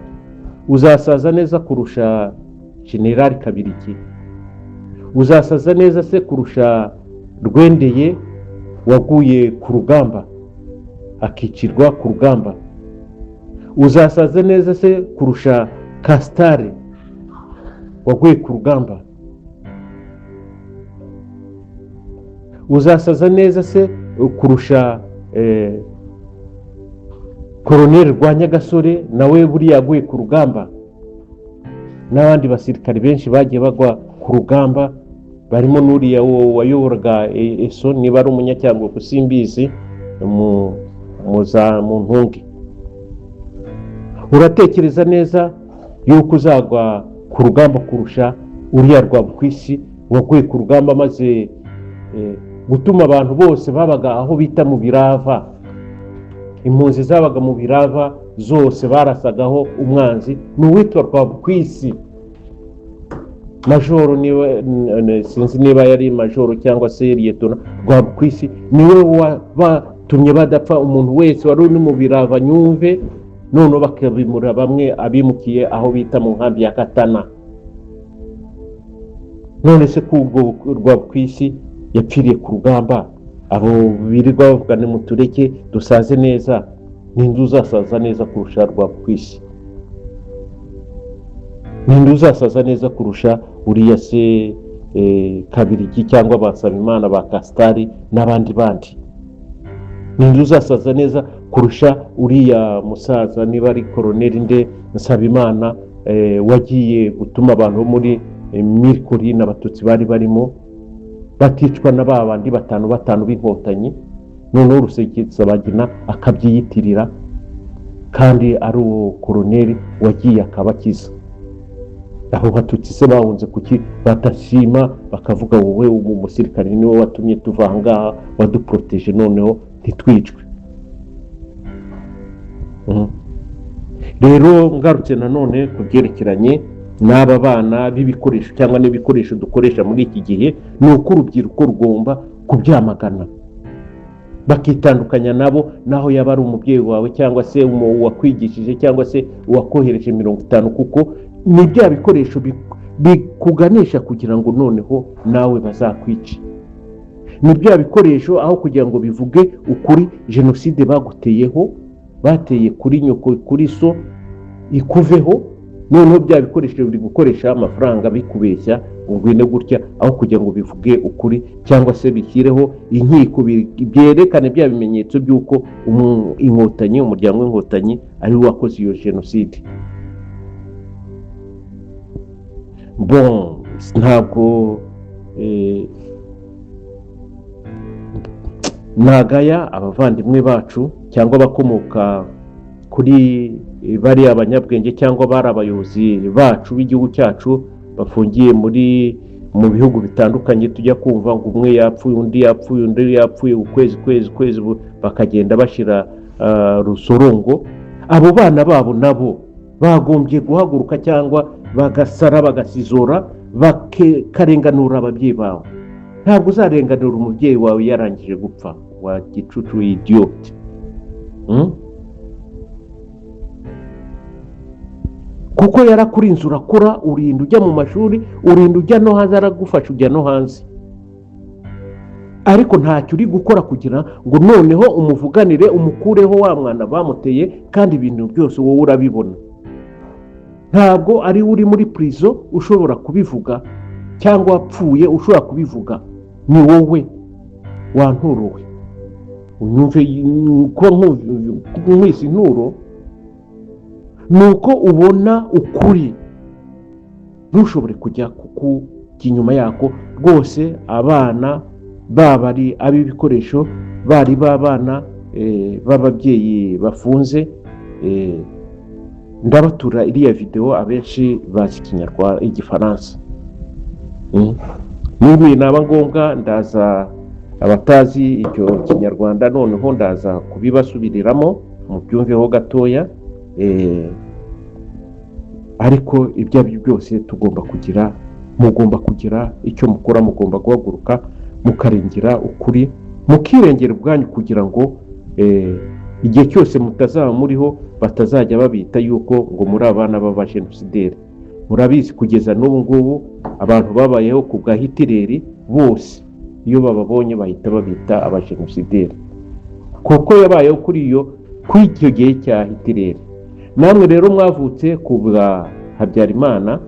uzasaza neza kurusha Generali Kabirigi? Uzasaza neza se kurusha Rwendeye waguye ku rugamba, akicirwa ku rugamba? Uzasaza neza se kurusha Kasitare waguye ku rugamba? Uzasaza neza se kurusha Koroneri Rwanyagasore nawe buriya yaguye ku rugamba, n'abandi basirikari benshi bagiye bagwa ku rugamba, barimo n'uriya wayoboraga ESO, niba ari umunyacyangugu simbizi, mu ntunge. Uratekereza neza yuko uzagwa ku rugamba kurusha uriya Rwabukwisi waguye ku rugamba, maze gutuma abantu bose babaga aho bita mu Birava, impunzi zabaga mu Birava zose barasagaho umwanzi, ni uwitwa Rwabukwisi majoro, niba sinzi niba yari majoro cyangwa se liyetona. Rwabukwisi niwe wabatumye badapfa. Umuntu wese wari uri mu Birava nyumve, noneho bakabimura bamwe abimukiye aho bita mu nkambi ya Katana. None se ko ubwo Rwabukwisi yapfiriye ku rugamba, abo birirwa bavuga nimutureke dusaze neza, ninde uzasaza neza kurusha Rwabukwisi? Ninde uzasaza neza kurusha uriya se Kabirigi cyangwa ba Nsabimana, ba Kasitari n'abandi bandi? Ninde uzasaza neza kurusha uriya musaza, niba ari koroneri nde, Nsabimana, wagiye gutuma abantu bo muri Mirikori n'Abatutsi bari barimo baticwa na ba bandi batanu batanu b'Inkotanyi, noneho Rusesabagina akabyiyitirira kandi ari uwo koroneri wagiye akabakiza? Abo Batutsi se bahunze, kuki batashima bakavuga: "Wowe umusirikare niwe watumye tuva aha ngaha, waduporoteje, noneho ntitwicwe"? Rero ngarutse nanone ku byerekeranye n'aba bana b'ibikoresho cyangwa n'ibikoresho dukoresha muri iki gihe, ni uko urubyiruko rugomba kubyamagana, bakitandukanya nabo, naho yaba ari umubyeyi wawe cyangwa se uwakwigishije cyangwa se uwakohereje 50, kuko ni bya bikoresho bikuganisha kugira ngo noneho nawe bazakwice. Ni bya bikoresho, aho kugira ngo bivuge ukuri, jenoside baguteyeho, bateye kuri nyoko, kuri so, ikuveho, noneho bya bikoresho biri gukoresha amafaranga bikubeshya ngo ngwino gutya, aho kugira ngo bivuge ukuri cyangwa se bishyireho inkiko, byerekane bya bimenyetso by'uko Inkotanyi, umuryango w'Inkotanyi ari wo wakoze iyo jenoside. Bon, ntabwo nagaya abavandimwe bacu cyangwa abakomoka kuri bariya banyabwenge cyangwa bari abayobozi bacu b'igihugu cyacu bafungiye mu bihugu bitandukanye. Tujya kumva ngo umwe yapfuye, undi yapfuye, undi yapfuye, ukwezi kwezi kwezi, bakagenda bashyira rusorongo. Abo bana babo nabo bagombye guhaguruka cyangwa bagasara, bagasizora, bakarenganura ababyeyi bawe. Ntabwo uzarenganura umubyeyi wawe yarangije gupfa, wa gicucu, idiot. Kuko yarakurinze urakura, urinda ujya mu mashuri, urinda ujya no hanze, aragufasha ujya no hanze, ariko ntacyo uri gukora kugira ngo noneho umuvuganire, umukureho wa mwana bamuteye, kandi ibintu byose wowe urabibona. Ntabwo ari uri muri prison ushobora kubivuga cyangwa wapfuye ushobora kubivuga, ni wowe wanturuwe. Unyumve ko nkwise inturo, ni uko ubona ukuri ntushobore kujya kujya inyuma yako rwose. Abana baba ari ab'ibikoresho, bari b'abana b'ababyeyi bafunze, ndabatura iriya videwo. Abenshi bazi Ikinyarwanda, Igifaransa. Niba naba ngombwa ndaza, abatazi icyo Kinyarwanda noneho ndaza kubibasubiriramo mubyumveho gatoya. Ariko ibyo ari byo byose tugomba kugira, mugomba kugira icyo mukora, mugomba guhaguruka mukarengera ukuri, mukirengera ubwanyu, kugira ngo igihe cyose mutazaba muriho batazajya babita yuko ngo muri abana b'abajenosideri. Murabizi, kugeza n'ubu ngubu abantu babayeho ku bwa Hitireri bose iyo bababonye bahita babita abajenosideri, kuko yabayeho kuri icyo gihe cya Hitireri. Namwe rero mwavutse ku bwa Habyarimana,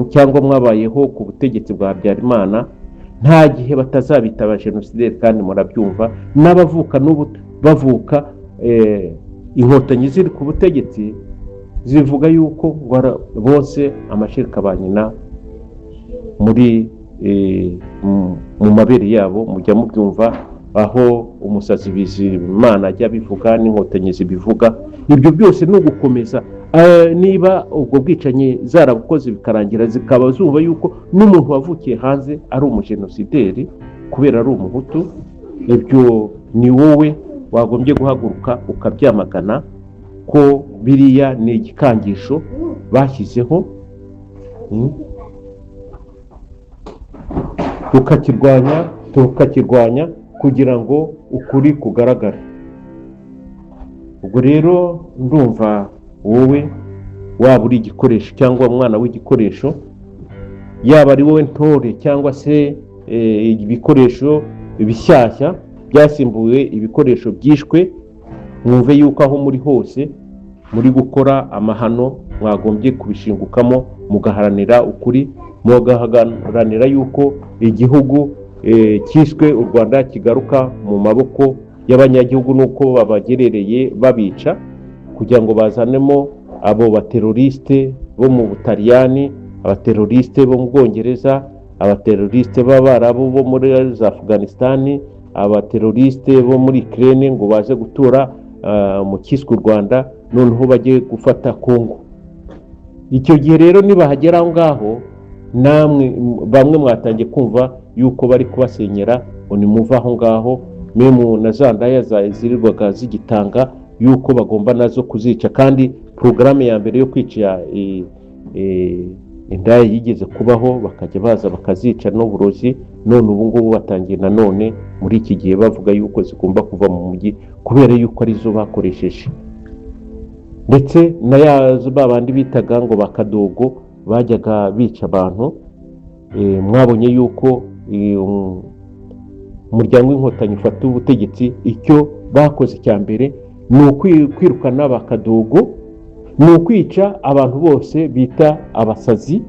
cyangwa mwabayeho ku butegetsi bwa Habyarimana, nta gihe batazabita abajenosideri, kandi murabyumva n'abavuka n'ubu bavuka. Inkotanyi ziri ku butegetsi zivuga yuko ngo bose amashereka ba nyina muri mu mabere yabo. Mujya mubyumva aho umusazi Bizimana ajya abivuga n'Inkotanyi zibivuga. Ibyo byose ni ugukomeza. Niba ubwo bwicanyi zarabukoze bikarangira, zikaba zumva yuko n'umuntu wavukiye hanze ari umujenosideri kubera ari Umuhutu, ibyo ni wowe wagombye guhaguruka ukabyamagana, ko biriya ni igikangisho bashyizeho, tukakirwanya, tukakirwanya kugira ngo ukuri kugaragare. Ubwo rero ndumva wowe waba uri igikoresho cyangwa umwana w'igikoresho, yaba ari wowe ntore cyangwa se ibikoresho bishyashya byasimbuwe ibikoresho byishwe, mwumve yuko aho muri hose muri gukora amahano, mwagombye kubishingukamo, mugaharanira ukuri, mugaharanira yuko igihugu cyiswe u Rwanda kigaruka mu maboko y'abanyagihugu, n'uko babagerereye babica kugira ngo bazanemo abo bateroriste bo mu Butaliyani, abateroriste bo mu Bwongereza, abateroriste b'Abarabu bo muri za Afghanistan, abateroriste bo muri Ukraine, ngo baze gutura mu cyiswe u Rwanda, noneho bajye gufata Kongo. Icyo gihe rero nibahagera aho ngaho, namwe bamwe mwatangiye kumva yuko bari kubasenyera ngo nimuve aho ngaho, même na za ndaya zirirwaga zigitanga yuko bagomba nazo kuzica. Kandi porogaramu ya mbere yo kwica indaya yigeze kubaho, bakajya baza bakazica n'uburozi. None ubu ngubu batangiye nanone muri iki gihe bavuga yuko zigomba kuva mu mujyi kubera yuko arizo bakoresheje, ndetse na ya ba bandi bitaga ngo bakadogo bajyaga bica abantu. Mwabonye yuko umuryango w'Inkotanyi ufata ubutegetsi, icyo bakoze cya mbere ni ukwirukana bakadogo, ni ukwica abantu bose bita abasazi,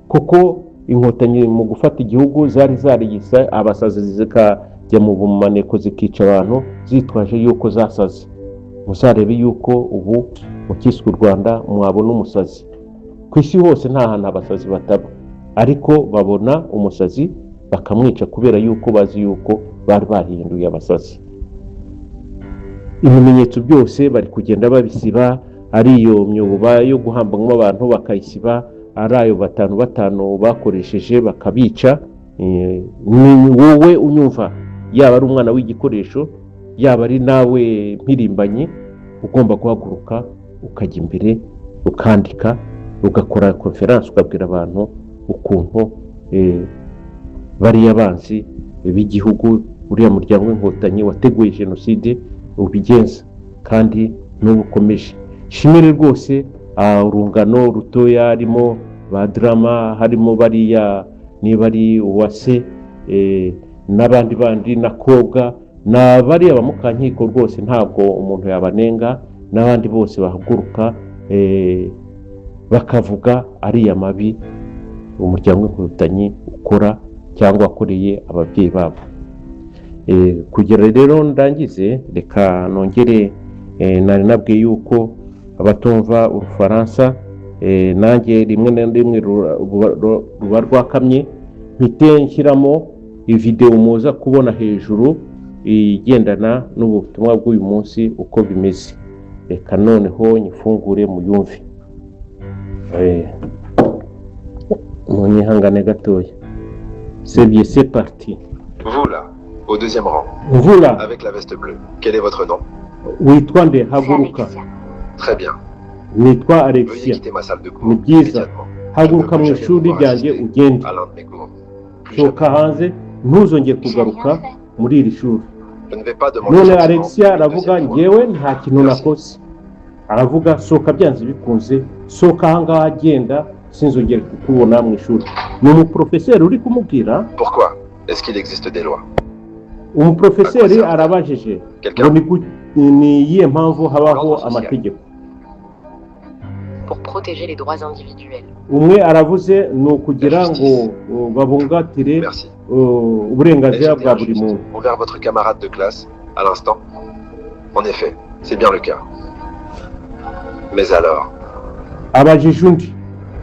kuko Inkotanyi mu gufata igihugu zari zariyise abasazi, zikajya mu bumaneko zikica abantu zitwaje yuko zasaze. Muzarebe yuko ubu mu cyiswe u Rwanda mwabona umusazi. Ku isi hose nta hantu abasazi bataba, ariko babona umusazi bakamwica kubera yuko bazi yuko bari bahinduye abasazi. Ibimenyetso byose bari kugenda babisiba, ari iyo myobo yo guhambamo abantu bakayisiba, ari ayo batanu batanu bakoresheje bakabica. Ni wowe unyumva, yaba ari umwana w'igikoresho, yaba ari nawe mpirimbanyi, ugomba guhaguruka ukajya imbere, ukandika, ugakora conférence, ukabwira abantu ukuntu bariya banzi b'igihugu, uriya muryango w'Inkotanyi wateguye jenoside ubigenza, kandi n'ubu ukomeje. Shimire rwose urungano rutoya, harimo ba Drama, harimo bariya niba ari Uwase n'abandi bandi na Kobwa na bariya ba Mukankiko, rwose ntabwo umuntu yabanenga, n'abandi bose bahaguruka bakavuga ariya mabi umuryango w'Inkotanyi ukora cyangwa wakoreye ababyeyi babo. Kugira rero ndangize, reka nongere nari nabwiye yuko abatumva Urufaransa, nanjye rimwe na rimwe ruba rwakamye, mpite nshyiramo videwo muza kubona hejuru igendana n'ubutumwa bw'uyu munsi uko bimeze. Reka noneho nyifungure muyumve. Munyihangane gatoya. C'est bien, c'est parti. Vous là, au deuxième rang, Vous là, avec la veste bleue, quel est votre nom? Witwa nde? C'est Haguruka. Alexia. Très bien. Nitwa Veuillez Alexia. quitter ma salle de cours Ni byiza. immédiatement. Haguruka mu ishuri ryanjye ugende. À l'un de mes cours. Plus jamais. Sohoka hanze, ntuzongere J'ai kugaruka rien fait. Muri iri shuri. Je ne vais pas demander None gentiment Alexia une aravuga, deuxième fois. ngewe nta kintu Merci. nakoze. Aravuga, sohoka byanze bikunze, sohoka ahangaha, agenda, sinzongere kukubona mu ishuri. Ni umuprofeseri uri kumubwira. Pourquoi est-ce qu'il existe des lois? Umuprofeseri arabajije ngo Quelqu'un? Ni iyihe mpamvu habaho amategeko? Pour protéger les droits individuels. Umwe aravuze ni ukugira ngo babungatire Merci. Uburenganzira Ai-je été bwa buri injuste muntu. envers votre camarade de classe à l'instant? En effet, c'est bien le cas. Mais alors, Abajije undi: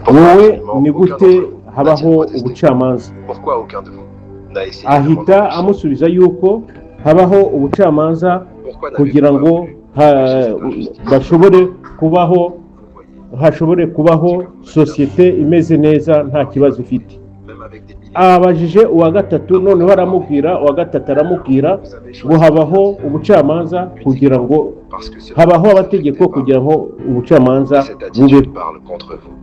pourquoi wowe, absolument ni aucun gute d'entre vous n'a-t-il habaho protesté? ubucamanza? Pourquoi aucun de vous n'a essayé de rendre Ahita justice? amusubiza yuko habaho ubucamanza Pourquoi n'avez-vous kugira pas ngo voulu empêcher cette injustice? bashobore kubaho, Vous voyez, hashobore kubaho sosiyete imeze neza, nta kibazo ifite. même avec des milliers, Abajije uwa gatatu, noneho aramubwira, uwa gatatu aramubwira vous avez ngo choisi habaho ubucamanza kugira ngo parce que cela habaho ne vous amategeko affectait pas. kugira ngo ubucamanza Et cette attitude bube. parle contre vous.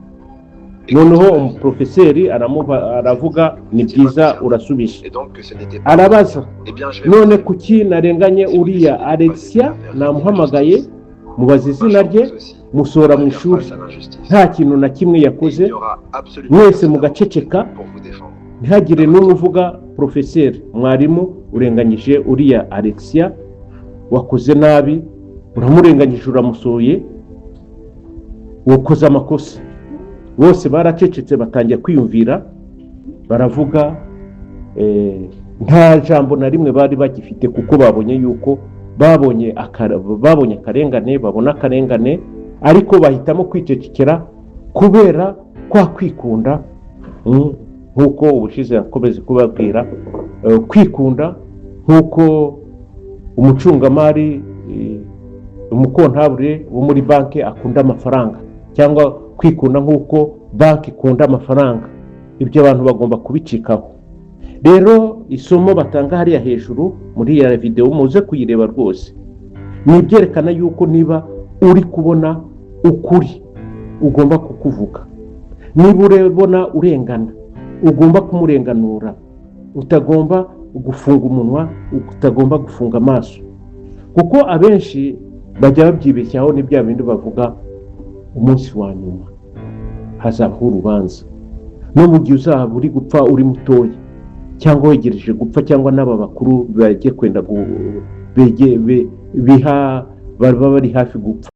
Et Noneho contre la vie. umuprofeseri aravuga: ni byiza, urasubije. Et donc que ce n'était pas. Arabaza: Eh bien, je vais vous none dire, kuki narenganye uriya Alexia? Namuhamagaye, mubaza izina rye, musohora mu ishuri nta kintu na kimwe yakoze, mwese mugaceceka, ntihagire n'umwe uvuga: porofeseri, mwarimu, urenganyije uriya Alexia, wakoze nabi, uramurenganyije, uramusohoye, wakoze amakosa. Bose baracecetse, batangira kwiyumvira, baravuga, nta jambo na rimwe bari bagifite, kuko babonye yuko babonye akarengane, babona akarengane, ariko bahitamo kwicecekera kubera kwa kwikunda, nk'uko ubushize yakomeze kubabwira, kwikunda nk'uko umucungamari, umukontabure wo muri banki akunda amafaranga, cyangwa kwikunda nk'uko banki ikunda amafaranga. Ibyo abantu bagomba kubicikaho. Rero isomo batanga hariya hejuru muri iya videwo, muze kuyireba rwose, ni ibyerekana yuko niba uri kubona ukuri ugomba kukuvuga, niba urabona urengana ugomba kumurenganura, utagomba gufunga umunwa, utagomba gufunga amaso, kuko abenshi bajya babyibeshyaho. Ni bya bindi bavuga, umunsi wa nyuma hazabaho urubanza. No mu gihe uzaba uri gupfa uri mutoya cyangwa wegereje gupfa, cyangwa n'aba bakuru bagiye kwenda biha baba bari hafi gupfa.